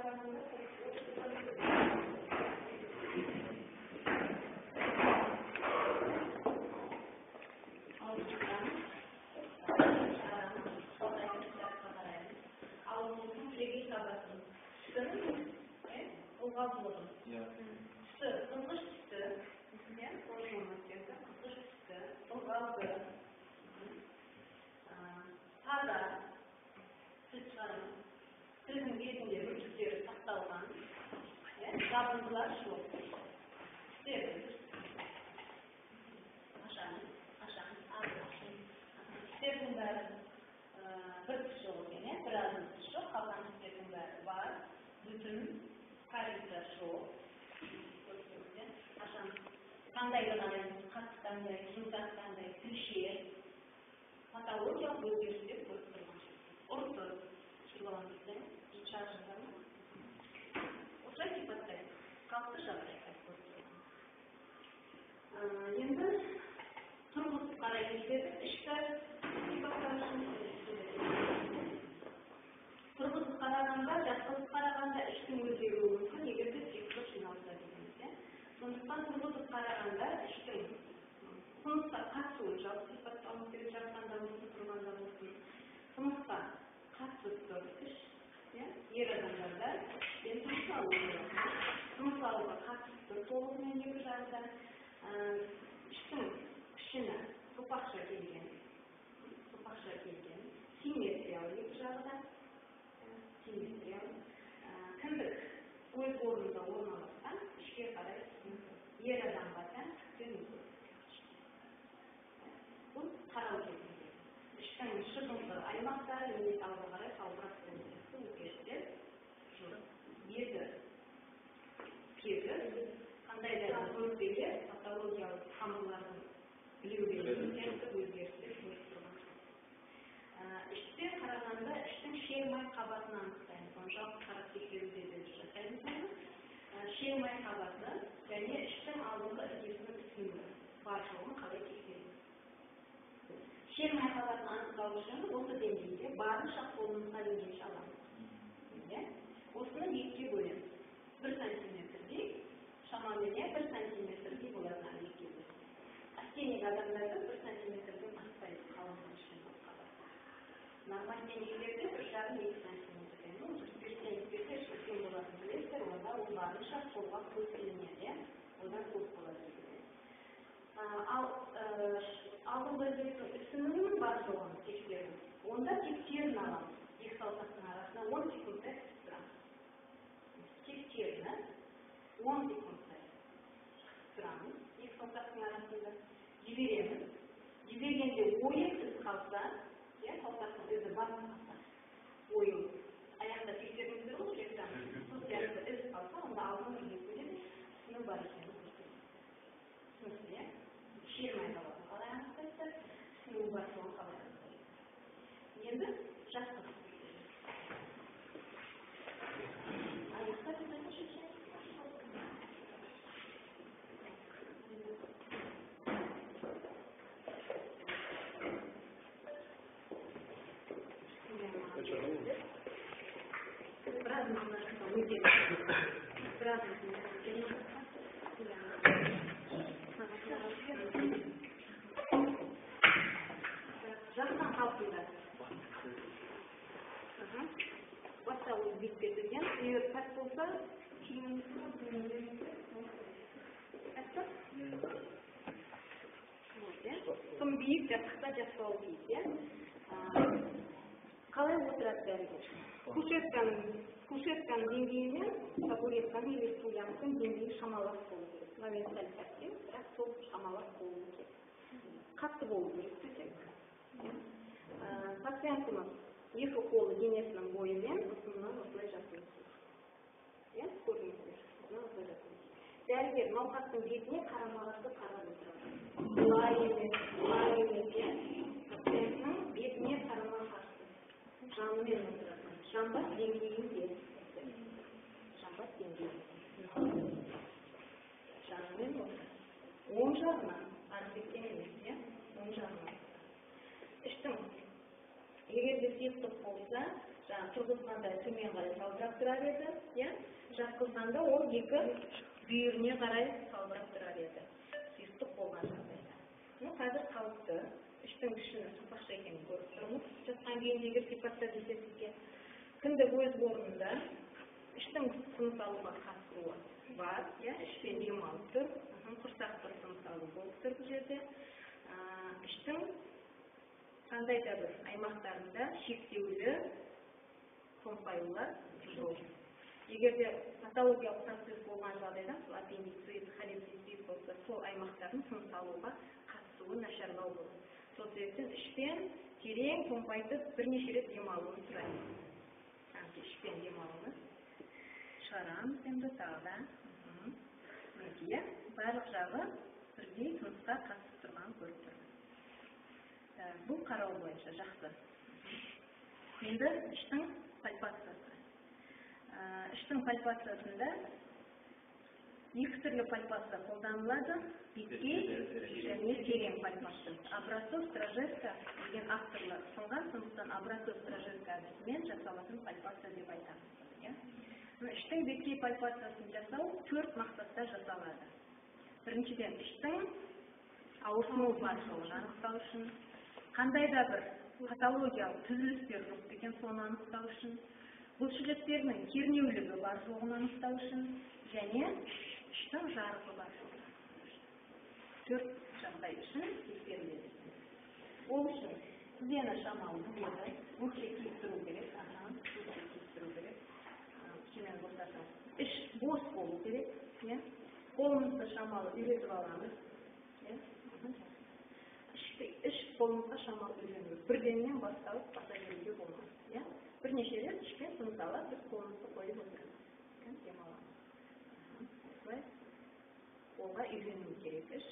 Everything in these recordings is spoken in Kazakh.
Қарағанда ауызымыздың кілегей қабатын түсінің ылғалдылығын, түсі қызғыш түсті, қызғыш түсті, ылғалды, таза сүт шығарамыз. Тілдің бетінде бүртіктері сақталған, жабындылар жоқ. Ашамыз, ашамыз, тістердің бәрі бір тіс жоқ екен, бір азын тіс жоқ, қалған тістердің бәрі бар, бүтін, кариеса жоқ. Ашамыз. Таңдайды қараймыз, қатты таңдай, жұмсақ таңдай, тілше, патологиялық өзгерістер көріп тұрған жоқ. Ұрты, аламыз, шаржыңдар ма? Осылай сипаттаймыз. Қалыпты жағдай көріп тұрған. Енді тұрғызып қарайтын дедік, ішкі сипаттау үшін. Тұрғызып қарағанда, жатқызып қарағанда іштің өзгеруі мүмкін, егер де сұйықтық жиналса дегеніміз. Сондықтан тұрғызып қарағанда іштің тынысқа қатысуын жалпы сипаттауымыз керек, жатқанда болсын, тұрғанда болсын. Тынысқа қатысып тұр іш, ер адамдарда тыныс алуға қатысып тұр толығымен екі жағы да. Іштің пішіні сопақша келген, сопақша келген, симметриялы екі жағы да, симметриялы. Кіндік өз орнында орналасқан, ішке қарай ер адамға тән түктен өзгеріс. Бұл қарау кезінде іштің шығыңқы аймақтары немесе алға қарай салбырап болу сияқты өзгерістер жоқ. Еті тегіс, қандай да бөртпелер, патологиялық тамырлардың білеулері сияқты өзгерістер көріп тұрған жоқ. Іште қарағанда іштің шел май қабатын анықтаймыз. Оны жалпы қарап тексеруде де жасаймыз оны. Шел май қабаты және іштің алдыңғы іргесінің ісінуі бар жоғын қалай тексереміз? Шел май қабатын анықтау үшін осы деңгейде барынша қолымызға ілінгенше аламыз. Осыны екіге бөлеміз. 1 сантиметрдей, шамамен 1 сантиметрдей болатын екіге бөлеміз. Астеник адамдарда 1 сантиметрден аспайды қалыңдығы шел май қабаты. Нормастениктерде 1,5-2 сантиметрден. Гиперстениктерде үлкен болатын білесіздер, онда ол барынша қолға көп ілінеді, одан көп болады. Ал алдыңғы іргесінің ісінуінің бар жоғын тексеру. Онда тек теріні аламыз. Екі саусақтың арасына 10 секундтай қысып тұрамыз. Тек теріні 10 секундтай қысып тұрамыз. Екі саусақтың арасында жібереміз. Жібергенде ойып із қалса, саусақтың ізі басып қалса, ойыл. Аяқта тексердіңіздер ғой, жүректен. Сол сияқты із қалса, онда алдыңғы іргесінде де ісіну бар екенін көрсетеді. Түсінікті, иә? Шел май қабатын қалай анықтайсыздар, ісіну бар жоғын қалай анықтайсыздар? Енді жатқызып тексереміз. Аяқта біраз өтеді. Біраз жақтан қалпында. Баста ол биіктетілген. Егер пәс болса, киіміңіз тым биік жастықта жатпауы тиіс. Қалай отырады дәрігер? Кушетканың деңгейімен табуретканың или стульяның деңгейі шамалас болу керек. Мына сәл пәстеу, бірақ сол шамалас болу керек. Қатты болу керек төсек. Пациентіміз екі қолы денесінің бойымен ұсынынан осылай жатуы тиіс. Көрдіңіздер, осылай жатуы тиіс. Дәрігер науқастың бетіне қарама-қарсы қарап отырады. Былай емес, былай емес, пациенттің бетіне қарама-қарсы жанымен отырады. Жамбас деңгейінде. Жамбас деңгейінде. Жанымен отырады. Оң жағынан, ары беттен емес, оң жағынан. Іштің егер де сұйықтық болса, Жаңа тұрғызғанда төмен қарай салбырап тұрар еді, иә? Жатқызғанда ол екі бүйіріне қарай салбырап тұрар еді. Сұйықтық болған жағдайда. Ну, қазір қалыпты. Іштің пішіні сопақша екенін көріп тұрмыз. Жатқан күйінде егер сипатта десе сізге. Кіндік өз орнында. Іштің тыныс алуға қатысуы бар, иә? Ішпен дем алып тұр. Құрсақтық тыныс алу болып тұр бұл жерде. Іштің қандай да бір аймақтарында шектеулі томпаюлар жоқ. Егер де патологиялық процесс болған жағдайда, мысалы аппендицит, холецистит болса, сол аймақтардың тыныс алуға қатысуы нашарлау болады. Сол себептен ішпен терең томпайтып бірнеше рет дем алуын сұраймыз. Ішпен дем алуын шығарамыз енді тағы да. Мінекей, барлық жағы бірдей тынысқа қатысып тұрғанын көріп тұрмыз. Бұл қарау бойынша жақсы. Енді іштің пальпациясы. Іштің пальпациясында екі түрлі пальпация қолданылады. Беткей және терең пальпация. Образцов, Стражеско деген авторлар ұсынған, сондықтан Образцов, Стражеско әдісімен жасалатын пальпация деп айтамыз. Іштің беткей пальпациясын жасау төрт мақсатта жасалады. Біріншіден, іштің ауырсыну бар жоғын анықтау үшін, қандай да бір патологиялық түзілістер жоқ екен соны анықтау үшін, бұлшықеттерінің кернеулігі бар жоғын анықтау үшін және іштің жарығы бар жоғын анықтау үшін. Төрт жағдай үшін тексеріледі. Ол үшін тізені шамалы бүгеді, өкше киіп тұру керек, өкше киіп тұру керек. Кемен босатыңыз. Іш бос болу керек, иә? Қолымызды шамалы үйретіп аламыз, иә? Іш қолымызға шамалы үйрену. Бірденнен басталып баса беруге болмайды, иә? Бірнеше рет ішпен тыныс алып, біз қолымызды қойып отырамыз. Дем аламыз. Осылай қолға үйрену керек іш.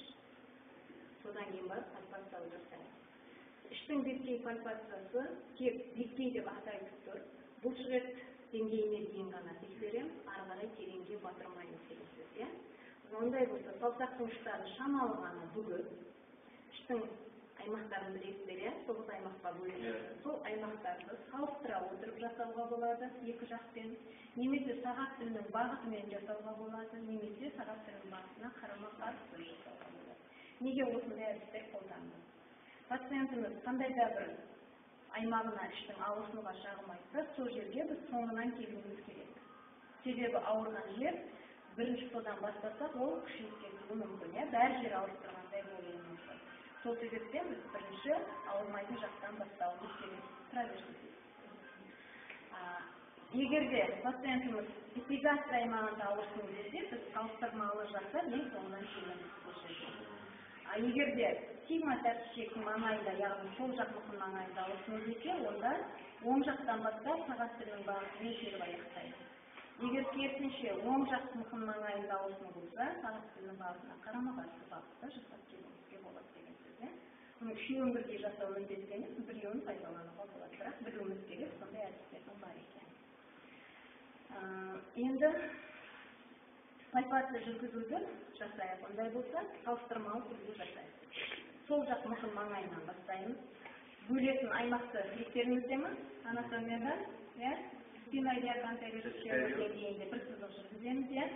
Содан кейін барып пальпациялы жасаймыз. Іштің беткей пальпациясы тек беткей деп аты айтып тұр. Бұлшықет деңгейіне дейін ғана тексереміз, ары қарай тереңге батырмаймыз деген сөз, иә? Ондай болса, саусақтың ұштарын шамалы ғана бүгіп, іштің аймақтарын білесіздер, иә? 9 аймаққа бөлінеді. Сол аймақтарды салыстыра отырып жасауға болады екі жақпен, немесе сағат тілінің бағытымен жасауға болады, немесе сағат тілінің бағытына қарама-қарсы жасауға болады. Неге осындай әдістер қолданылады? Пациентіміз қандай да бір аймағына іштің ауырсынуға шағым айтса, сол жерге біз соңынан келуіміз керек. Себебі ауырған жер бірінші содан бастасақ, ол күшейіп кетуі мүмкін, иә? Бәр жер ауырып тұрғандай болуы мүмкін. Сол себептен біз бірінші ауырмайтын жақтан бастауымыз керек. Тұра берсін. Егер де пациентіміз эпигастр аймағында ауырсыну десе, біз салыстырмалы жасап, ең соңынан келеміз бұл жерге. Егер де сигма тәртіпшектің маңайында, яғни сол жақ мықын маңайында ауырсыну десе, онда оң жақтан бастап сағат тілінің бағытымен келіп аяқтаймыз. Егер керісінше оң жақ мықын маңайында ауырсыну болса, сағат тілінің бағытына қарама-қарсы бағытта жасап келуімізге болады деген сөз, иә? Бұның үшеуін бірдей жасау міндетті емес, біреуін пайдалануға болады, бірақ білуіміз керек сондай әдістердің бар екенін. Енді пальпация жүргізуді жасайық. Ондай болса, салыстырмалы түрде жасайық. Сол жақ мықын маңайынан бастаймыз. Бөлетін аймақты естеріңізде ме? Анатомияда, иә? Спина деңгейінде бір сызық жүргіземіз, иә?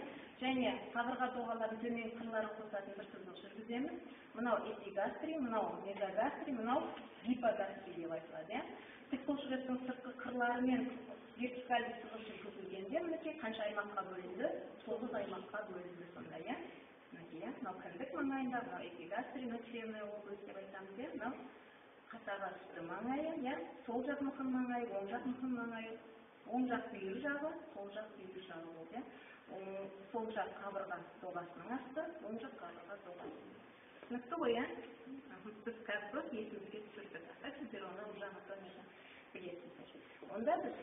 Және қабырға доғалардың төменгі қырларын қосатын бір сызық жүргіземіз. Мынау эпигастрий, мынау мезогастрий, мынау гипогастрий деп айтылады, иә? Тік бұлшықеттің сыртқы қырларымен вертикальды сызық жүргізілгенде, мінекей қанша аймаққа бөлінді? 9 аймаққа бөлінді сонда, иә? Мінекей, иә? Мынау кіндік маңайында, мынау эпигастрий, мынау чревная область деп айтамыз, иә? Мынау қасаға үсті маңайы, иә? Сол жақ мықын маңайы, оң жақ мықын маңайы, оң жақ бүйір жағы, сол жақ бүйір жағы болды, иә? Сол жақ қабырға доғасының асты, оң жақ қабырға доғасының. Түсінікті ғой, иә? Біз қазір просто есімізге түсірдік. А сіздер оны уже анатомияда білесіздер. Онда біз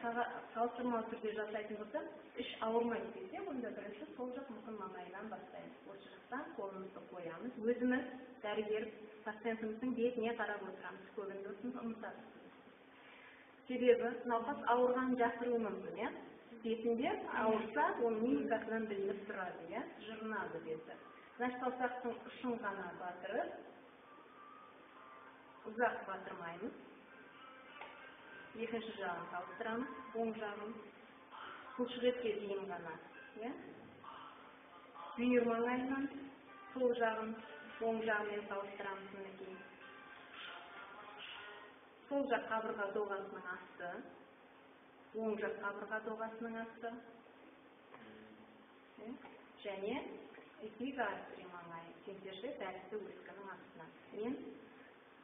салыстырмалы түрде жасайтын болсақ, іш ауырмайды десе, онда бірінші сол жақ мықын маңайынан бастаймыз. Осы жақтан қолымызды қоямыз. Өзіміз дәрігер пациентіміздің бетіне қарап отырамыз. Көбінде осыны ұмытамыз. Себебі науқас ауырғанын жасыруы мүмкін, иә? Бетінде ауырса, оның мимикасынан білініп тұрады, иә? Жырынады беті. Значит, саусақтың ұшын ғана батырып, ұзақ батырмаймыз. Екінші жағын салыстырамыз, оң жағын. Бұлшықетке дейін ғана, иә? Бүйір маңайынан сол жағын оң жағымен салыстырамыз мінекей. Сол жақ қабырға доғасының асты, оң жақ қабырға доғасының асты, және эпигастрий маңайы, семсерше тәрізді өскінің астына. Мен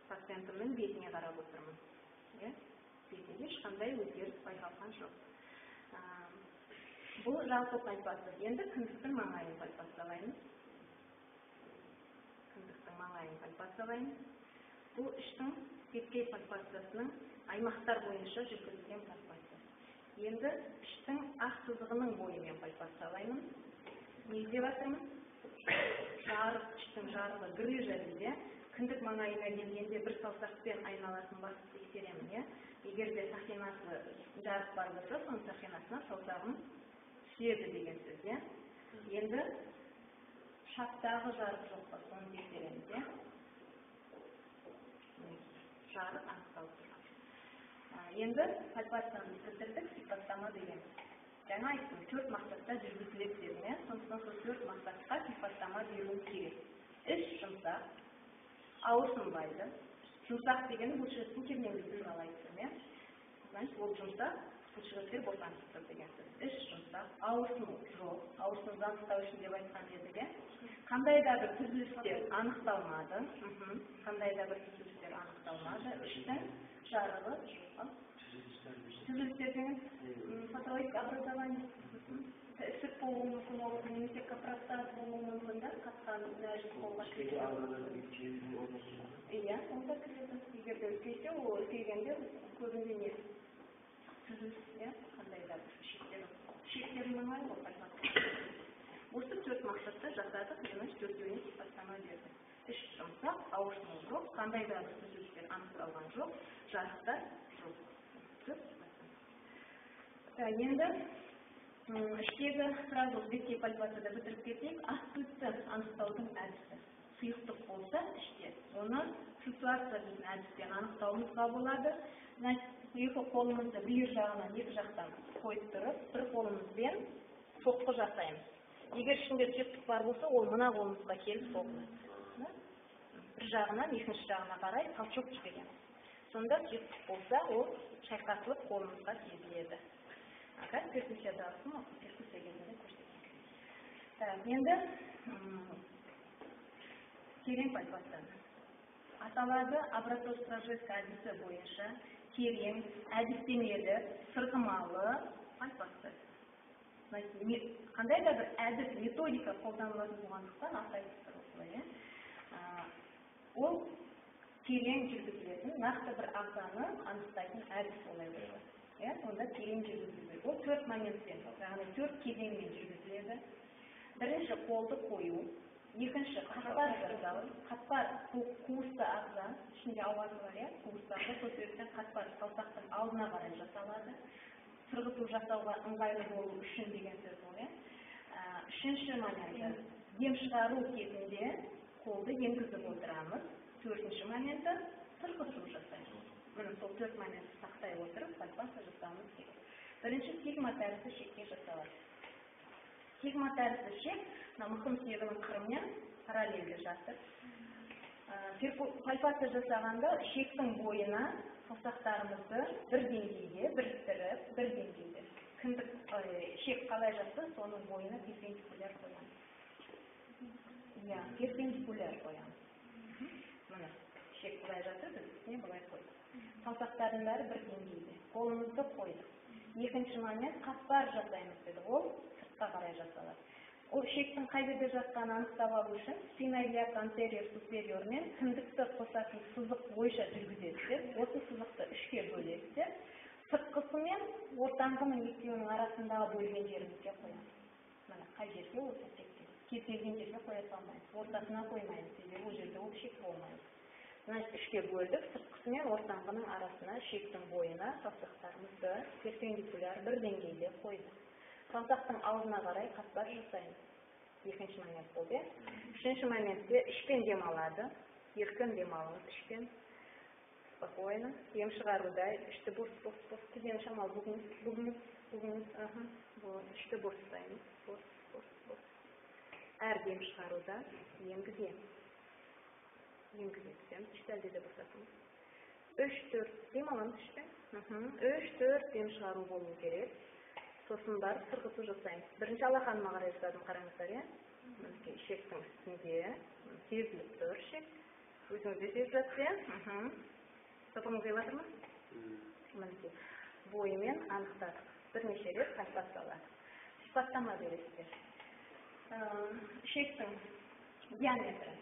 пациентімнің бетіне қарап отырмын. Иә? Бетінде ешқандай өзгеріс байқалған жоқ. Бұл жалпы пальпация. Енді кіндіктің маңайын пальпациялаймыз. Кіндіктің маңайын пальпациялаймыз. Бұл іштің беткей пальпациясының аймақтар бойынша жүргізілген пальпациясы. Енді іштің ақ сызығының бойымен пальпациялаймын. Не іздеп жатырмын? Жарық, іштің жарығы, грыжа дейді. Кіндік маңайына келгенде бір саусақпен айналасын басып тексеремін, иә? Егер де сақинасы жарық бар болса, соның сақинасына саусағым түседі деген сөз, иә? Енді шаптағы жарық жоқ па, соны тексереміз, иә? Жарық анықталып тұрған. Енді пальпацияны бітірдік, сипаттама береміз. Жаңа айттым, 4 мақсатта жүргізіледі дедім, иә? Сондықтан сол 4 мақсатқа сипаттама беруім керек. Іш жұмсақ, ауырсынбайды. Жұмсақ дегені бұлшықеттің кернеулігі туралы айттым, иә? Значит, ол жұмсақ, бұлшықеттер босаңсып тұр деген сөз. Іш жұмсақ, ауырсыну жоқ, ауырсынуды анықтау үшін деп айтқан едік, иә? Қандай да бір түзілістер анықталмады. Қандай да бір түзілістер анықталмады. Іштің жарығы жоқ. Түзілістер деген патологическое образование. Ісік болуы мүмкін, ол немесе копростаз болуы мүмкін, да, қатқан нәжіс қолға кіреді. Иә, ол да кіреді. Егер де үлкейсе, ол үлкейгенде көбінде не? Түзіліс, иә, қандай да бір шектер. Шектерін оңай ғой пальпация. Осы 4 мақсатта жасадық, мен төртеуіне сипаттама бердім. Іш жұмсақ, ауырсыну жоқ, қандай да бір түзілістер анықталған жоқ, жарықтар жоқ. 4 сипаттама. Енді іштегі сразу беткей пальпацияда бітіріп кетейік. Асты анықтаудың әдісі. Сұйықтық болса іште, оны флуктуация дейтін әдіспен анықтауымызға болады. Значит, екі қолымызды бүйір жағынан екі жақтан қойып тұрып, бір қолымызбен соққы жасаймыз. Егер ішінде сұйықтық бар болса, ол мына қолымызға келіп соғылады. Бір жағынан екінші жағына қарай толчок жібереміз. Сонда сұйықтық болса, ол шайқасылып қолымызға сезіледі. Қазір перкуссиядағысын перкуссия кезінде көрсетемін. Так, енді терең пальпацияны. Аталады Образцов-Стражеско әдісі бойынша терең, әдістемелі, сырғымалы пальпация. Қандай да бір әдіс, методика қолданылатын болғандықтан атайды осылай, иә? Ол терең жүргізілетін, нақты бір ағзаны анықтайтын әдіс олай болса. Иә, онда терең жүргізіледі. Ол 4 моментпен, яғни 4 кезеңмен жүргізіледі. Бірінші қолды қою, екінші қатпар жасау, қатпар бұл қуысты ағза, ішінде ауасы бар, иә, қуысты ағза, сол себептен қатпар саусақтың алдына қарай жасалады. Сырғыту жасауға ыңғайлы болу үшін деген сөз ол, иә. Үшінші моменті, дем шығару кезінде қолды енгізіп отырамыз. Төртінші моменті, сырғыту жасаймыз. Міне сол 4 моментті сақтай отырып, пальпация жасауымыз керек. Бірінші сигма тәрізді шекке жасалады. Сигма тәрізді шек мына мықын сүйегінің қырымен параллельді жатыр. Пальпация жасағанда шектің бойына саусақтарымызды бір деңгейде біріктіріп, бір деңгейде. Кіндік, шек қалай жатса, соның бойына перпендикуляр қоямыз. Иә, перпендикуляр қоямыз. Міне, шек былай жатыр, біз үстіне былай қойдық. Саусақтардың бәрі бір деңгейде. Қолымызды қойдық. Екінші момент, қатпар жасаймыз деді. Ол сыртқа қарай жасалады. Ол шектің қай жерде жатқанын анықтап алу үшін спина iliaca anterior superior мен кіндікті қосатын сызық бойынша жүргізесіздер. Осы сызықты үшке бөлесіздер. Сыртқысы мен ортаңғының екеуінің арасындағы бөлген жерімізге қоямыз. Міне, қай жерге ол сәттекте. Кез келген жерге қоя салмаймыз. Ортасына қоймаймыз, себебі ол жерде ол шек болмайды. Значит, үшке бөлдік, сыртқысы мен ортаңғының арасына, шектің бойына саусақтарымызды перпендикуляр бір деңгейде қойдық. Саусақтың алдына қарай қатпар жасаймыз. Екінші момент болды, иә? Үшінші моментте ішпен демалады. Еркін демалыңыз ішпен. Спокойно. Дем шығаруда ішті бос, бос, бос. Тізені шамалы бүгіңіз, бүгіңіз, бүгіңіз. Аха. Вот, ішті бос ұстаймыз. Бос, бос, бос. Әр дем шығаруда енгіземіз. Енгізе түсеміз. Ішті әлде де босатыңыз. 3-4 дем аламыз іштен. 3-4 дем шығару болу керек. Сосын барып сырғыту жасаймыз. Бірінші алақаныма қарай жасадым, қараңыздар, иә? Мінекей, ішектің үстінде сезіліп тұр ішек. Өзіңіз де сезіп жатсыз, иә? Сопыңыз келіп жатыр ма? Мінекей, бойымен анықтадық. Бірнеше рет пальпациялады. Сипаттама бересіздер. Ішектің диаметрі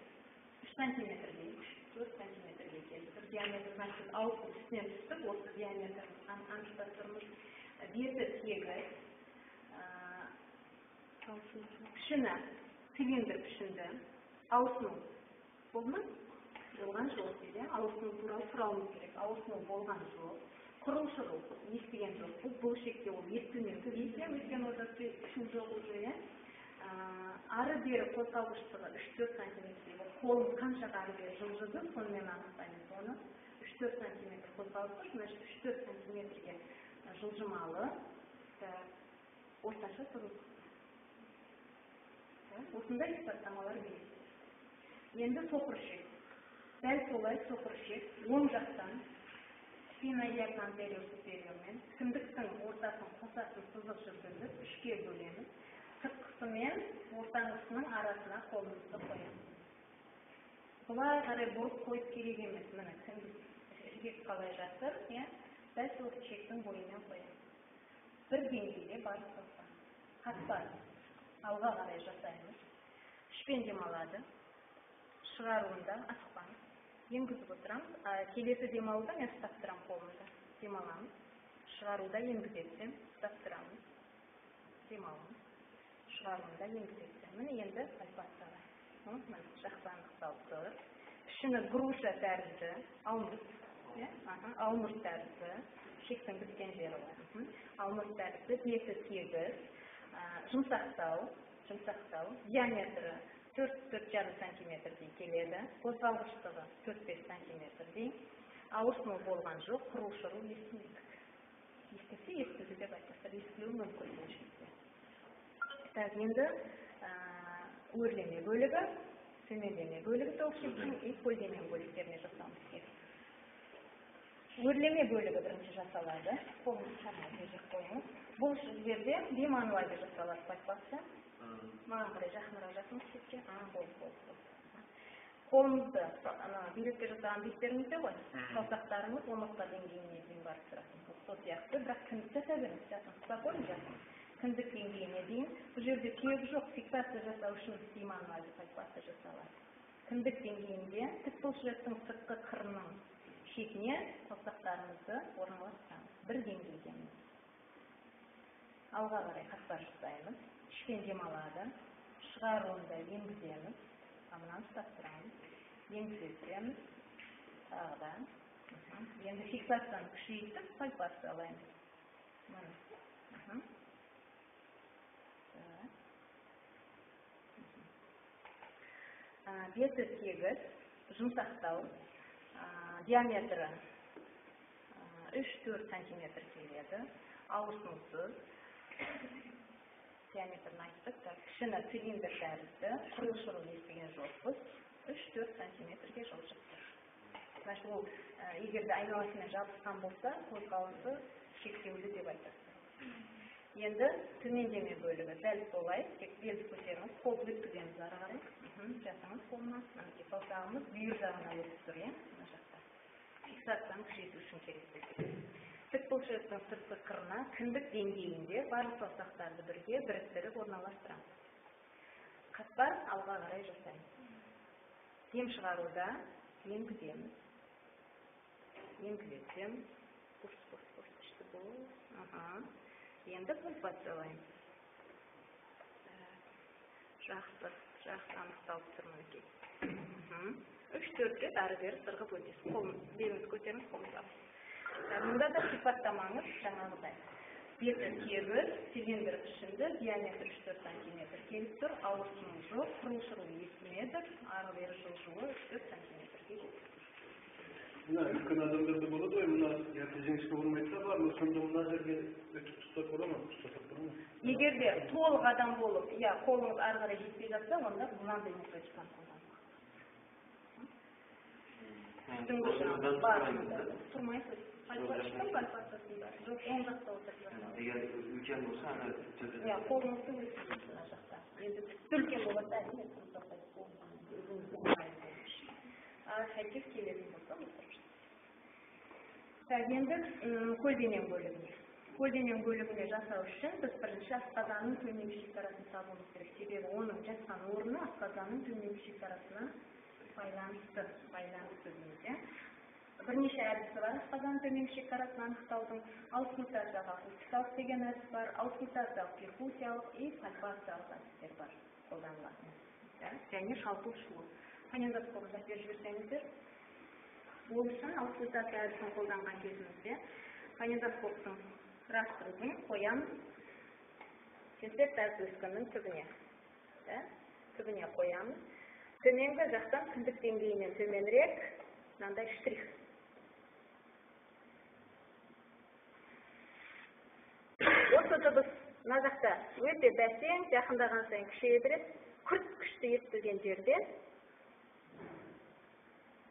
3 сантиметрге, 4 сантиметрге келді. Бір диаметр, значит, ауыздың үстінен түстік, осы диаметрін анықтап тұрмыз. Беті тегіс, пішіні цилиндр пішінді, ауысыну болды ма? Болған жоқ дейді. Ауысыну туралы сұрауымыз керек. Ауысыну болған жоқ. Құрыл-шырыл естіген жоқ. Бұл шекте ол естілмеуі тиіс, өйткені онда пішін жоқ уже, иә? Ары-бері қозғалғыштығы 3-4 сантиметр. Қолымыз қаншаға ары-бері жылжыды, сонымен анықтаймыз оны. 3-4 сантиметр қозғалып тұр, значит, 3-4 сантиметрге жылжымалы, орташа тығыздық. Осындай сипаттамалар береді. Енді соқыр ішек. Дәл солай соқыр ішек оң жақтан спина iliac anterior superiorмен кіндіктің ортасын қосатын сызық жүргізіп үшке бөлеміз. Сыртқысы мен ортаңғысының арасына қолымызды қоямыз. Былай қарай бұрып қойып керек емес. Міне кіндік ішек қалай жатыр, иә? Дәл сол ішектің бойымен қоямыз. Бір деңгейде барып тоқтаңыз. Қатпар алға қарай жасаймыз. Ішпен демалады. Шығаруында асықпаңыз. Енгізіп отырамыз. Келесі демалуда мен ұстап тұрамын қолымды. Демаламыз. Шығаруда енгізе түсемін, ұстап тұрамыз. Демаламыз. Шығаруында енгізе түсемін. Міне енді пальпацияға. Міне жақсы анықталып тұр. Пішіні груша тәрізді, алмұрт, иә? Аха, алмұрт тәрізді. Шектің біткен жері ғой. Алмұрт тәрізді, беті тегіс, жұмсақтау, жұмсақтау, диаметрі 4-4,5 сантиметрдей келеді, қозғалғыштығы 4-5 сантиметрдей, ауырсыну болған жоқ, құрыл-шырыл естімедік. Естісе естіді деп айтасыздар, естілуі мүмкін бұл жерде. Так, енді өрлеме бөлігі, төмендеме бөлігі тоқ шектің и көлденең бөліктеріне жасауымыз керек. Өрлеме бөлігі бірінші жасалады. Қолыңызды шамалы бері қойыңыз. Бұл жерде бимануальды жасалады пальпация. Маған қарай жақынырақ жатыңыз шетке. Болды, болды, болды. Қолымызды ана бүйрекке жасаған беттеріңізде ғой, саусақтарыңыз омыртқа деңгейіне дейін барып тұратын. Сол сияқты, бірақ кіндік жата беріңіз, жатыңыз, спокойно жатыңыз. Кіндік деңгейіне дейін. Бұл жерде сүйек жоқ, фиксация жасау үшін бимануальды пальпация жасалады. Кіндік деңгейінде тік бұлшықеттің сыртқы қырының шетіне саусақтарымызды орналастырамыз. Бір деңгейдеміз. Алға қарай қатпар жасаймыз. Ішпен демалады. Шығаруында енгіземіз. Мынаны ұстап тұрамыз. Енгізе түсеміз. Тағы да. Енді фиксацияны күшейтіп пальпациялаймыз. Міне. Беті тегіс, жұмсақтау, диаметрі 3-4 сантиметр келеді, ауырсынусыз. Диаметрін айттық, пішіні цилиндр тәрізді, құрыл-шырыл естіген жоқпыз, 3-4 сантиметрге жылжып тұр. Значит, ол егер де айналасымен жабысқан болса, қозғалысы шектеулі деп айтасыз. Енді төмендеме бөлігі дәл солай, тек белді көтеріңіз, қолды өткіземіз ары қарай. Жатыңыз қолына, мінекей саусағымыз бүйір жағына өтіп тұр, иә, мына жақта. Фиксацияны күшейту үшін керек бізге. Тік бұлшықеттің сыртқы қырына кіндік деңгейінде барлық саусақтарды бірге біріктіріп орналастырамыз. Қатпар алға қарай жасаймыз. Дем шығаруда енгіземіз. Енгізе түсеміз. Бос, бос, бос, ішті бос. Аха. Енді пальпациялаймыз. Жақсы, жақсы анықталып тұр мінекей. 3-4 рет ары-бері сырғып өтесіз. Қолыңыз, беліңізді көтеріңіз, қолыңызды алыңыз. Мұнда да сипаттамаңыз жаңағыдай. Беті тегіс, цилиндр пішінді, диаметрі 3-4 сантиметр келіп тұр, ауырсыну жоқ, құрыл-шырыл естімедік, ары-бері жылжуы 3-4 сантиметрге жетті. Мына үлкен адамдарда болады ғой, мына ярты жіңішке болмайды да бар, сонда мына жерге өтіп тұтсақ бола ма? Тұтсақ бола ма? Егер де толық адам болып, иә, қолыңыз ары қарай жетпей жатса, онда мынандай методиканы қолданыңыз. Үстіңгі жағын бар. Тұрмайсыз. Іштің пальпациясында. Жоқ, оң жақта отырып жасалады. Егер үлкен болса, ана төбе. Иә, қолыңызды өткізесіз мына жақта. Енді тіпті үлкен болса, әрине тұрып тоқтайсыз, өзіңізге ыңғайлы болу үшін. Сәйкес келетін болса, отырып. Так, енді көлденең бөлігіне. Көлденең бөлігіне жасау үшін біз бірінші асқазанның төменгі шекарасын табуымыз керек. Себебі оның жатқан орны асқазанның төменгі шекарасына байланысты дейміз, иә. Бірнеше әдісі бар асқазанның төменгі шекарасын анықтаудың. Аускультациялық акустикалық деген әдіс бар, аускультациялық перкуссиялық и пальпациялық әдістер бар қолданылатын. Және шалпыл шуы. Фонендоскопты әперіп жіберсеңіздер. Ол үшін аускультация әдісін қолданған кезімізде фонендоскоптың раструбын қоямыз сенсор өскіннің түбіне. Түбіне қоямыз. Төменгі жақтан кіндік деңгейінен төменірек мынандай штрих. Осы дыбыс мына жақта өте бәсең, жақындаған сайын күшейе береді. Күрт күшті естілген жерде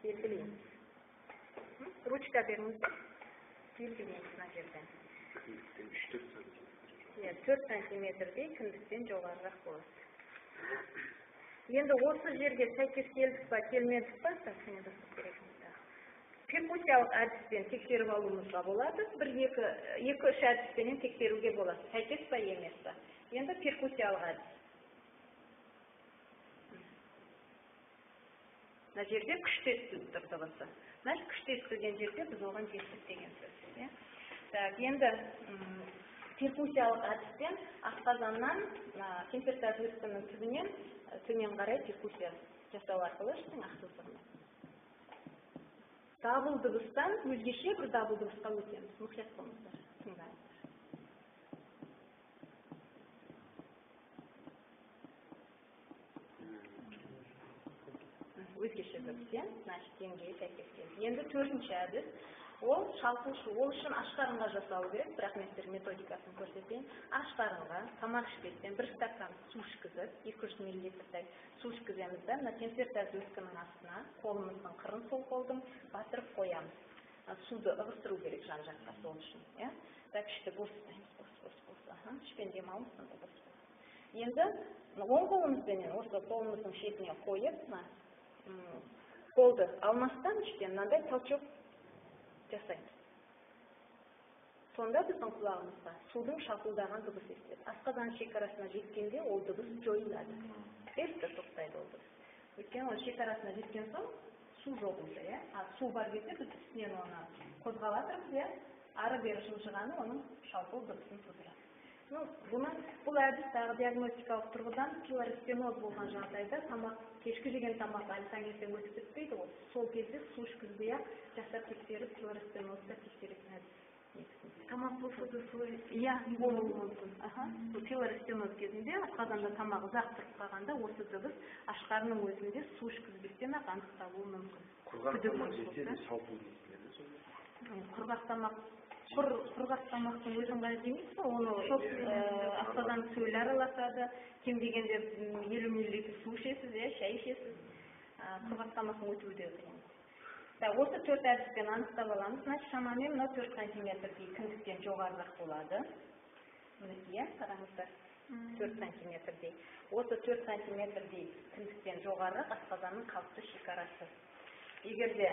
белгілейміз. Ручка беріңіздер, белгілейміз мына жерден. Кіндіктен 3-4 сантиметр. Иә, 4 сантиметрдей кіндіктен жоғарырақ болады. Енді осы жерге сәйкес келдік па, келмедік па, перкуссиялық әдіспен тексеріп алуымызға болады. Бір, екі, үш әдіспенен тексеруге болады. Сәйкес па, емес па. Енді перкуссиялық әдіс. Мына жерде күшті естіліп тұр дыбысы. Значит, күшті естілген жерде біз оған жеттік деген сөз. Так, енді перкуссиялық әдіспен асқазаннан, сенсор өскіннің түбінен төмен қарай перкуссия жасау арқылы іштің ақ сызығымен. Дабыл дыбыстан өзгеше бір дабыл дыбысқа өтеміз. Мұқият болыңыздар, тыңдаңыздар. Өзгеше дыбыс, иә? Значит, деңгейі сәйкес келді. Енді төртінші әдіс, ол шалқу шу. Ол үшін аш қарынға жасалу керек, бірақ мен сіздерге методикасын көрсетейін. Аш қарынға тамақ ішпестен бір стакан су ішкізіп, 200 миллилитрдай су ішкіземіз да, мына сенсор өскіннің астына қолымыздың қырын сол қолдың батырып қоямыз. Суды ығыстыру керек жан-жаққа сол үшін, иә? Так, ішті бос ұстаймыз, бос, бос, бос. Аха, ішпен демалыңыз, сонда бос, бос. Енді оң қолымызбенен осы қолымыздың шетіне қойып, мына қолды алмастан іштен мынандай толчок жасаймыз. Сонда біздің құлағымызға судың шапылдаған дыбысы естіледі. Асқазан шекарасына жеткенде ол дыбыс жойылады. Резко тоқтайды ол дыбыс. Өйткені ол шекарасына жеткен соң су жоқ уже, иә? А су бар кезде біз үстінен оны қозғалатырмыз, иә? Ары бері жылжығаны оның шалпыл дыбысын тудырады. Бұл әдіс тағы диагностикалық тұрғыдан пилоростеноз болған жағдайда тамақ, кешкі жеген тамақ әлі таңертең өтіп бітпейді ғой. Сол кезде су ішкізбей-ақ жасап тексеріп пилоростенозды тексеретін әдіс. Тамақ болса да солай. Иә, болуы мүмкін. Аха. Пилоростеноз кезінде асқазанда тамақ ұзақ тұрып қалғанда осы дыбыс ашқарынның өзінде су ішкізбестен-ақ анықталуы мүмкін. Құрғақ Күдік тамақ болса. жесе де шалпыл естіледі сонда. Құрғақ тамақ, құрғақ тамақтың өзін ғана жемейсіз ғой, оны асқазан сөлі араласады, кем дегенде 50 миллилитр су ішесіз, иә, шай ішесіз. Құрғақ тамақтың өтуі де қиын. Так, осы төрт әдіспен анықтап аламыз. Значит, шамамен мынау 4 сантиметрдей кіндіктен жоғарырақ болады. Мінекей, иә, қараңыздар. 4 сантиметрдей. Осы 4 сантиметрдей кіндіктен жоғарырақ асқазанның қалыпты шекарасы. Егер де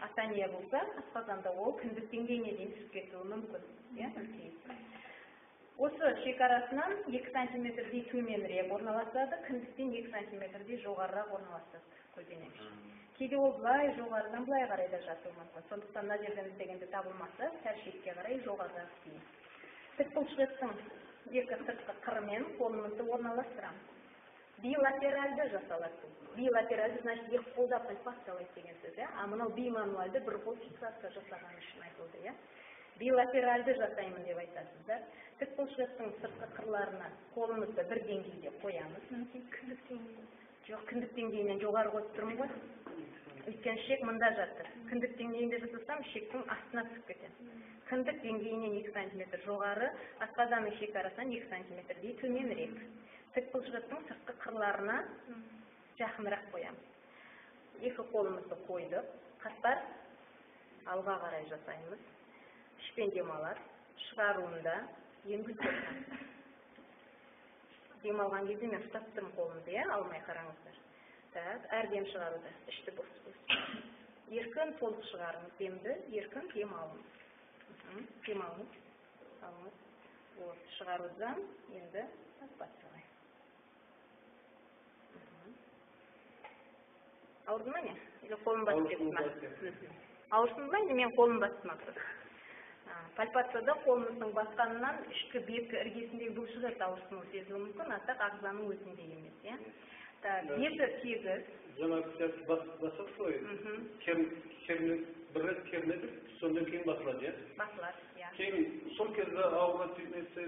атония болса, асқазанда ол кіндік деңгейіне дейін түсіп кетуі мүмкін, иә, үлкейіп. Осы шекарасынан 2 сантиметрдей төменірек орналасады, кіндіктен 2 сантиметрдей жоғарырақ орналасады көлденең. Кейде ол былай жоғарыдан былай қарай да жатуы мүмкін. Сондықтан мына жерден іздегенде табылмаса, сәл шетке қарай жоғарырақ іздейміз. Тік бұлшықеттің екі сыртқы қырымен қолымызды орналастырамыз. Билатеральды жасалады. Билатеральды, значит, екі қолда пальпациялайды деген сөз, иә? А мынау бимануальды бір қол фиксация жасаған үшін айтылды, иә? Билатеральды жасаймын деп айтасыздар. Тік бұлшықеттің сыртқы қырларына қолымызды бір деңгейде қоямыз. Мінекей, кіндік деңгейі. Жоқ, кіндік деңгейінен жоғары қойып тұрмын ғой. Өйткені ішек мында жатыр. Кіндік деңгейінде жасасам, ішектің астына түсіп кетемін. Кіндік деңгейінен 2 сантиметр жоғары, асқазанның шекарасынан 2 сантиметрдей төменірек. Тік бұлшықеттің сыртқы қырларына жақынырақ қоямыз. Екі қолымызды қойдық. Қатпар алға қарай жасаймыз. Ішпен демалады. Шығаруында енгізіп отырамыз. Демалған кезде мен ұстап тұрмын қолымды, иә, алмай қараңыздар. Так, әр дем шығаруда ішті бос бос. Еркін толық шығарыңыз демді, еркін дем алыңыз. Дем алыңыз. Алыңыз. Вот, шығарудан енді пальпациялай. Ауырды ма не? Или қолым басып кетті ма? Ауырсынды ма или мен қолым басты ма? Пальпацияда қолымыздың басқанынан ішкі беткі іргесіндегі бұлшықет ауырсыну сезілуі мүмкін, а так ағзаның өзінде емес, иә? Так, беті тегіс. Жаңа басады ғой, бір рет кернеді, сондан кейін басылады, иә? Басылады, иә. Кейін сол кезде ауырады десе...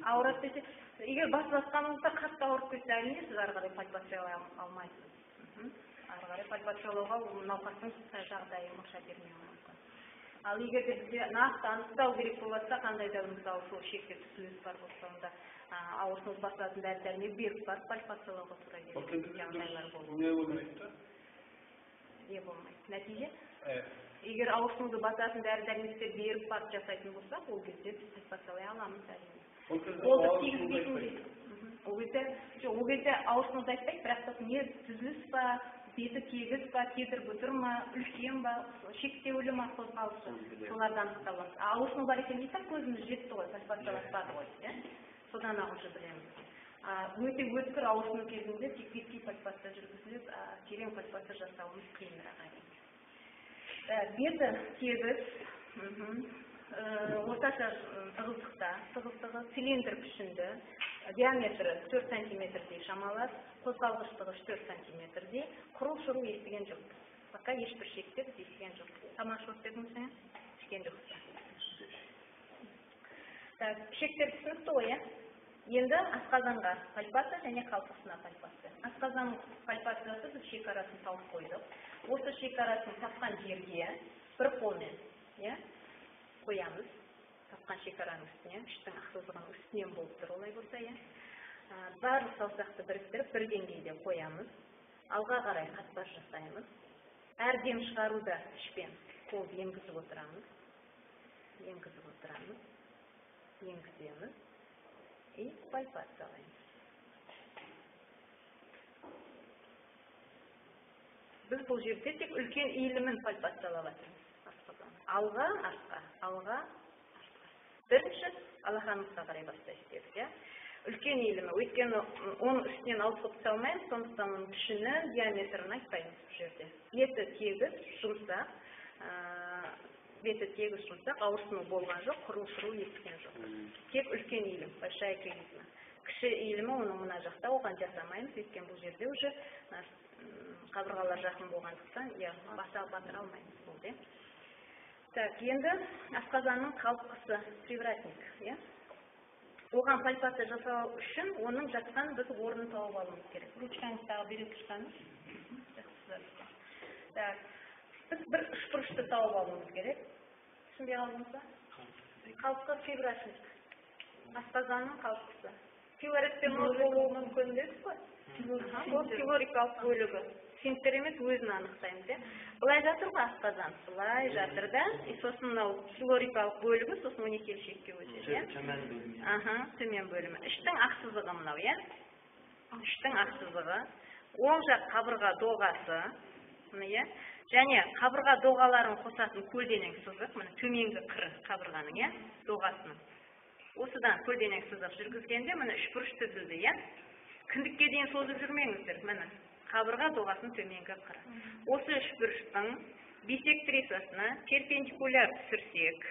Ауырады десе, егер басыласқаныңызда қатты ауырып кетсе, әрине сіз ары қарай пальпациялай алмайсыз. Ары қарай пальпациялауға науқастың жағдайы мұрша бермеуі мүмкін. Ал егер де бізге нақты анықтау керек болса, қандай да мысалы сол шекте түзіліс бар болса, онда ауырсыну басылатын дәрі-дәрмек беріп барып пальпациялауға тура келетін жағдайлар болуы. Не болмайды да? Не болмайды. Нәтиже? Егер ауырсынуды басатын дәрі-дәрмектер беріп барып жасайтын болсақ, ол кезде біз пальпациялай аламыз әрине. Қолды тигізбейтін. Ол кезде ауырсынуды айтпайды, бірақ та не түзіліс па, беті тегіс па, кедір-бұдыр ма, үлкен ба, шектеулі ма қозғалысы, соларды анықталамыз. Ауырсыну бар екен дейсің, көзіміз жетті ғой, пальпациялатпады ғой, иә? Содан ақ уже білеміз. Өте өткір ауырсыну кезінде тек беткі пальпация жүргізіліп, терең пальпация жасауымыз қиынырақ әрине. Беті тегіс, орташа тығыздықта, тығыздығы цилиндр пішінді, диаметрі 4 сантиметрдей шамалас, қозғалғыштығы 3-4 сантиметрдей, құрыл-шыру естіген жоқпыз. Пока ешбір шекте біз естіген жоқпыз. Тамақ ішіп дедіңіз, ә? Ішкен жоқпыз. Так, шектер түсінікті ғой, ә? Енді асқазанға пальпация және қалқысына пальпация. Асқазан пальпациясы біз шекарасын тауып қойдық. Осы шекарасын тапқан жерге бір қолмен, иә, қоямыз. Тапқан шекараның үстіне, іштің ақ сызығының үстінен болып тұр олай болса, иә. Барлық саусақты біріктіріп бір деңгейде қоямыз. Алға қарай қатпар жасаймыз. Әр дем шығаруда ішпен қолды енгізіп отырамыз. Енгізіп отырамыз. Енгіземіз. И пальпациялаймыз. Біз бұл жерде тек үлкен иілімін пальпациялап жатырмыз. Алға, артқа, алға, артқа. Бірінші алақанымызға қарай бастайық дедік, иә? Үлкен иілімі, өйткені оның үстінен ауытқып түсе алмаймыз, сондықтан оның пішінін, диаметрін айтпаймыз бұл жерде. Беті тегіс, жұмсақ, беті тегіс, жұмсақ, ауырсыну болған жоқ, құрыл-шыру естіген жоқ. Тек үлкен иілім, большая кривизна. Кіші иілімі оның мына жақта, оған жасамаймыз, өйткені бұл жерде уже қабырғалар жақын болғандықтан, иә, баса батыра алмаймыз болды. Так, енді асқазанның қалыпқысы, привратник, иә? Оған пальпация жасау үшін оның жатқан біз орнын тауып алуымыз керек. Ручкаңыз тағы береді ручкаңыз. Так, біз бір үшбұрышты тауып алуымыз керек. Түсінбей қалдыңыз ба? Қалыпқы привратник. Асқазанның қалыпқысы. Пилорикпен болуы мүмкін дедік қой. Ол пилорикалық бөлігі. Сфинктер емес, өзін анықтаймыз, иә. Былай жатыр ғой асқазан, былай жатыр да, и сосын мынау пилорикалық бөлігі, сосын 12 шекке өтеді, иә. Төмен бөлімі. Аха, төмен бөлімі. Іштің ақ сызығы мынау, иә. Іштің ақ сызығы. Оң жақ қабырға доғасы, міне, иә. Және қабырға доғаларын қосатын көлденең сызық, міне төменгі қыры қабырғаның, иә, доғасының. Осыдан көлденең сызық жүргізгенде міне үшбұрыш түзілді, иә. Кіндікке дейін созып жүрмеңіздер, міне. Қабырға доғасының төменгі қыры. Осы үшбұрыштың бисектрисасына перпендикуляр түсірсек,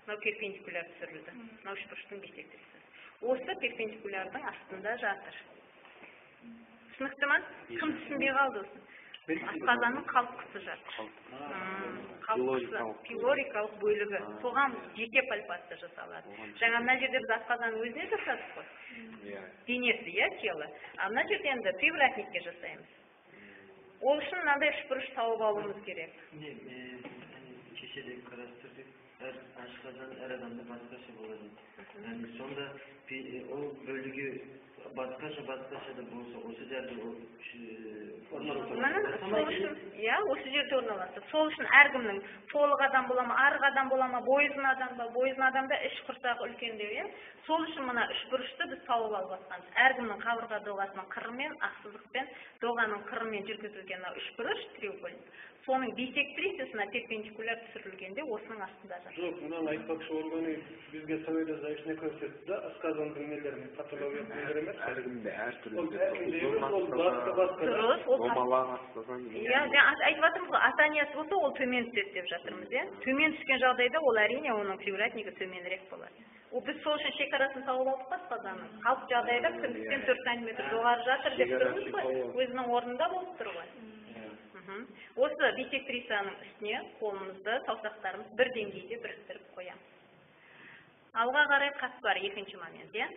мынау перпендикуляр түсірілді, мынау үшбұрыштың бисектрисасы. Осы перпендикулярдың астында жатыр. Түсінікті ма? Кім түсінбей қалды осыны? Асқазанның қалыпқысы жатыр. Қалыпқысы, пилорикалық бөлігі. Соған жеке пальпация жасалады. Жаңа мына жерде біз асқазанның өзіне жасадық қой. Денесі, иә, тело. А мына жерде енді привратникке жасаймыз. Ол үшін мынандай үшбұрыш тауып алуымыз керек. Не, кеше де қарастырдық, әр асқазан әр адамда басқаша болады. Яғни сонда ол бөлігі басқаша да болса, осы жерде ол орналасады. Иә, осы жерде орналасады. Сол үшін әркімнің толық адам бола ма, арық адам бола ма, бойы ұзын адам ба, бойы ұзын адамда іш құрсағы үлкендеу, иә. Сол үшін мына үшбұрышты біз тауып алып жатқанбыз. Әркімнің қабырға доғасының қырымен, ақ сызықпен, доғаның қырымен жүргізілген мына үшбұрыш, треугольник. Соның бисектрисасына перпендикуляр түсірілгенде осының астында жатады. Жоқ, мынаны айтпақшы болғаны бізге Совет Союзына көрсетті да, асқазандың нелерін, патологиялық нелер емес. Әркімде әртүрлі. Ол әркімде емес, ол басқа-басқа. Дұрыс, ол Домалақ асқазан. Иә, айтып жатырмыз ғой, атаниясы болса, ол төмен түседі деп жатырмыз, иә. Төмен түскен жағдайда ол әрине оның привратнигі төменірек болады. Ол біз сол үшін шекарасын тауып алдық па асқазанның. Қалыпты жағдайда кіндіктен 4 сантиметр жоғары жатыр деп тұрмыз ғой, өзінің орнында болып тұр ғой. Осы бисектрисаның үстіне қолымызды, саусақтарымыз бір деңгейде біріктіріп қоямыз. Алға қарай қатпар, екінші момент, иә.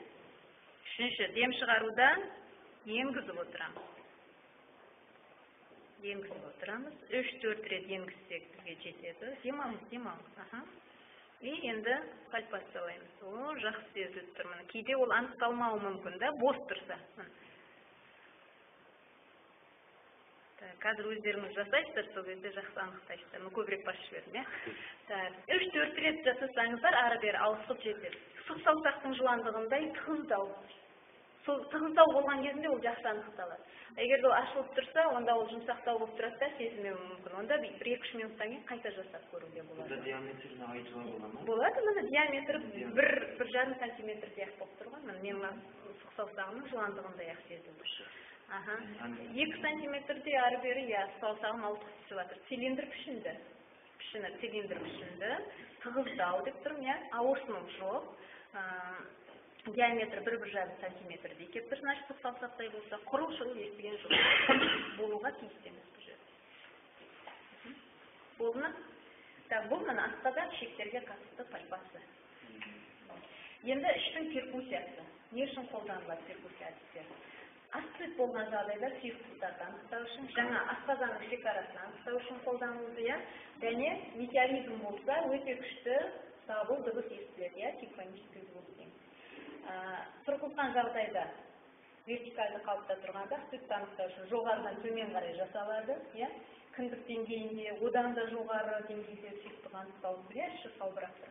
Үшінші, дем шығаруда енгізіп отырамыз. Енгізіп отырамыз. 3-4 рет енгізсек бізге жетеді. Демалыңыз, демалыңыз. Аха. И енді пальпациялаймыз. О, жақсы сезіліп тұр. Міне, кейде ол анықталмауы мүмкін, да, бос тұрса. Қазір өздеріңіз жасайсыздар, сол кезде жақсы анықтайсыздар. Мен көбірек басып жібердім, иә. Так, 3-4 рет жасасаңыздар, ары-бері ауысып жетеді. Сұқ саусақтың жыландығындай тығыздау. Сол тығыздау болған кезінде ол жақсы анықталады. Егер де ол ашылып тұрса, онда ол жұмсақтау болып тұрады да, сезілмеуі мүмкін. Онда 1-2-3 минуттан кейін қайта жасап көруге болады. Бұнда диаметрін айтуға бола ма? Болады, міне диаметрі 1,5 сантиметрдей ақ болып тұр ғой. Міне менің сұқ саусағымның жыландығындай ақ сезілді. Аха. 2 сантиметрдей ары-бері, иә, саусағым ауытқып түсіп жатыр. Цилиндр пішінді. Пішіні цилиндр пішінді. Тығыздау деп тұрмын, иә. Ауырсыну жоқ. Диаметрі 1,5 сантиметрдей келіп тұр, значит, сұқ саусақтай болса, құрыл-шұрыл естіген жоқ. Болуға тиісті емес бұл жерде. Болды ма? Так, бұл мына асқазан ішектерге қатысты пальпация. Енді іштің перкуссиясы. Не үшін қолданылады перкуссия әдістері? Асцит болған жағдайда сұйықтықтарды анықтау үшін, жаңа асқазанның шекарасын анықтау үшін қолданылды, иә. Және метеоризм болса, өте күшті дабыл дыбыс естіледі, иә, симфонический звук дейміз. Тұрғызған жағдайда вертикальды қалыпта тұрғанда асцитті анықтау үшін жоғарыдан төмен қарай жасалады, иә. Кіндік деңгейінде, одан да жоғары деңгейде сұйықтық анықталып, иә, іші салбырап тұр.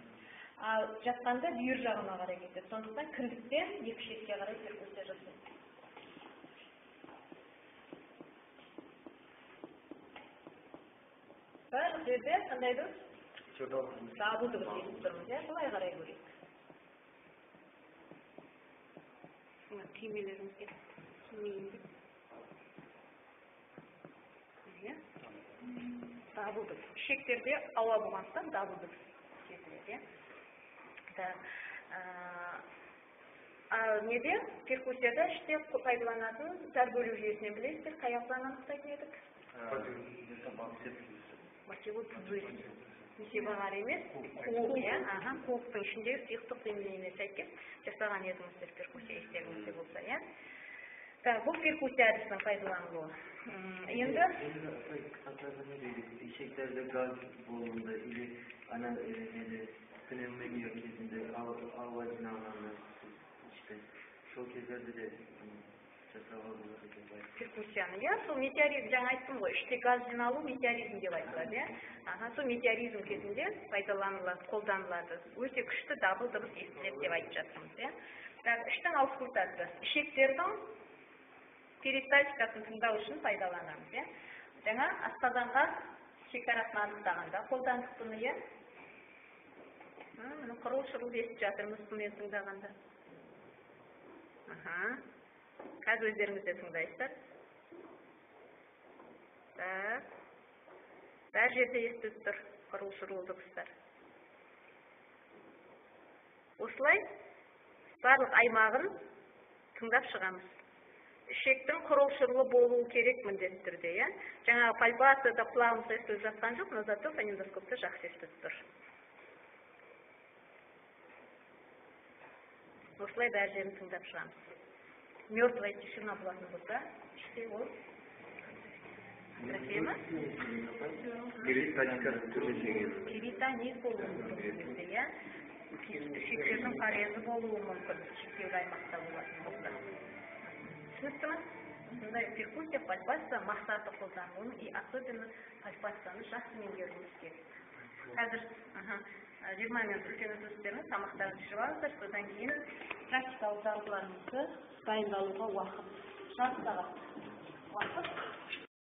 Ал жатқанда бүйір жағына қарай кетеді. Сондықтан кіндіктен екі шетке қарай перкуссия жасайды. Барлық жерде қандай дыбыс? Дабыл дыбыс естіп тұрмыз, иә? Былай қарай көрейік. Мына түймелерімізге тимейін деп. Иә? Дабыл дыбыс. Ішектерде ауа болғандықтан дабыл дыбыс сезіледі, иә? Ал неде? Перкуссияда іште пайдаланатын зәр бөлу жүйесінен білесіздер, қай ағзаны анықтайтын едік? Мочевой пузырь. Несебағар емес, қуық, иә? Аха, қуықтың ішіндегі сұйықтық деңгейіне сәйкес жасаған едіңіздер перкуссия, естеріңізде болса, иә? Так, бұл перкуссия әдісінің пайдаланылуы. Енді ішектерде газ болуында или ана неде пневмония кезінде ауа жиналғанда іште сол кездерде де жасауға болады екен. Перкуссияны, иә, сол метеоризм, жаңа айттым ғой, іште газ жиналу метеоризм деп айтылады, иә. Аха, сол метеоризм кезінде пайдаланылады, қолданылады. Өте күшті дабыл дыбыс естіледі деп айтып жатырмыз, иә. Так, іштің аускультациясы. Ішектердің перистальтикасын тыңдау үшін пайдаланамыз, иә. Жаңа асқазанға шекарасын анықтағанда қолдандық бұны, иә. Міне құрыл-шұрыл естіп жатырмыз бұнымен тыңдағанда. Аха. Қазір өздеріңіз де тыңдайсыздар. Так. Бәр жерде естіліп тұр құрыл-шұрыл дыбыстар. Осылай барлық аймағын тыңдап шығамыз. Ішектің құрыл-шұрылы болуы керек міндетті түрде, иә. Жаңағы пальпацияда құлағымызға естіліп жатқан жоқ, но зато фонендоскопта жақсы естіліп тұр. Осылай бәр жерін тыңдап шығамыз. Мертвая тишина болатын болса, іште ол. Атрофия ма? Перистатикасы төмендеген. Перитонит болуы мүмкін кезде, иә, ішектердің парезі болуы мүмкін, шектеулі аймақта болатын болса. Түсінікті ма? Осындай перкуссия, пальпация мақсаты қолданылуын, и особенно пальпацияны жақсы меңгеруіміз керек. Қазір 20 минут үлкен үзіліс беріңіз, тамақтарыңызды ішіп алыңыздар, содан кейін практикалық жалғыларыңызды дайындалуға уақыт, жарты сағат уақыт.